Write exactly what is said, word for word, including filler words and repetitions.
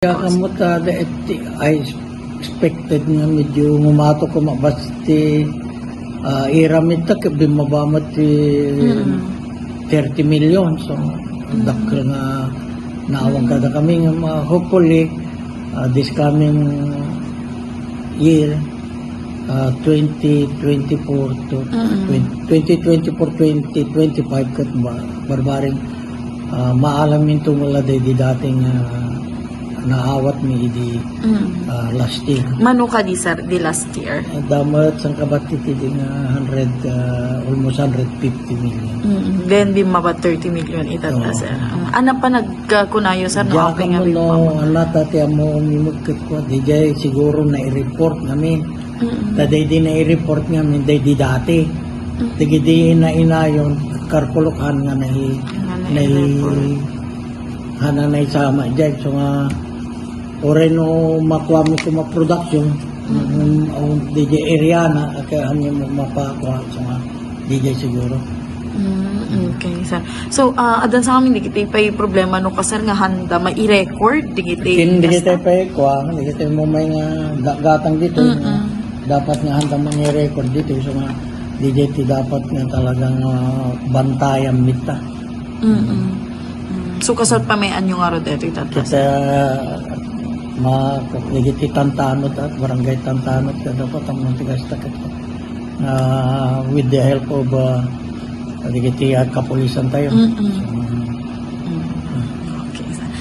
Kaya kamot, ah, da-, iti, I expected nga medyo ngumato ko mabas ti, ah, ira met ta, ket bimmaba met ti Mm. thirty million. So, Mm. dakkel nga naawag Mm. kada kami nga ma-, hopefully, ah, this coming year, ah, twenty twenty-four to Mm. twenty, twenty twenty-four, twenty twenty-five ket ba-, barbareng, ah, maalam minto nga la daydi dating, ah, naawat mi idi, Mm. ah, last year. Mano kadi, sir, di last year? Ah, damet sangkabat ti, ti di nga hundred, ah, almost hundred fifty million. Mm. Then, bimmaba thirty million ita ta, Oo. sir. Mm. Ania pa nagkunayo, sir, no? Diak apay nga ammo no, bimmaba? Ania ta ti ammo, umimugket ko, di jay siguro nai-report ngamin. Mm. Ta daydi nai-report ngamin, daydi dati. Mm. Dagiti inainayon, kalkulok han nga nai-, Nga nai-, nai-report. Han nga naisama jay. So nga, uray no makuami ko ma-production, Mm. um, um, di jay area na, kaya han nga mapakua, so nga, di jay siguro. Mm, okay, sir. So, ah, adda sa amin, dagiti pay problema no, kasar nga handa mai-record, dagiti Kin, dagiti kasta? Pay kua, dagiti mo may nga da-, gatang dito, Mm-mm. nga dapat nga handa mai-record dito, so nga, di jay ti dapat nga talagang, ah, bantayan mita. Mm-mm. Mm. So, kasar pa may anyo nga ro dito, itata, Kita, sir? Ma-, dagiti tantanod, ah, barangay tantanod, ka dapat ang mga tigas-takat. Ah, with the help of, ah, dagiti, ah, kapulisan tayo. Mm-mm.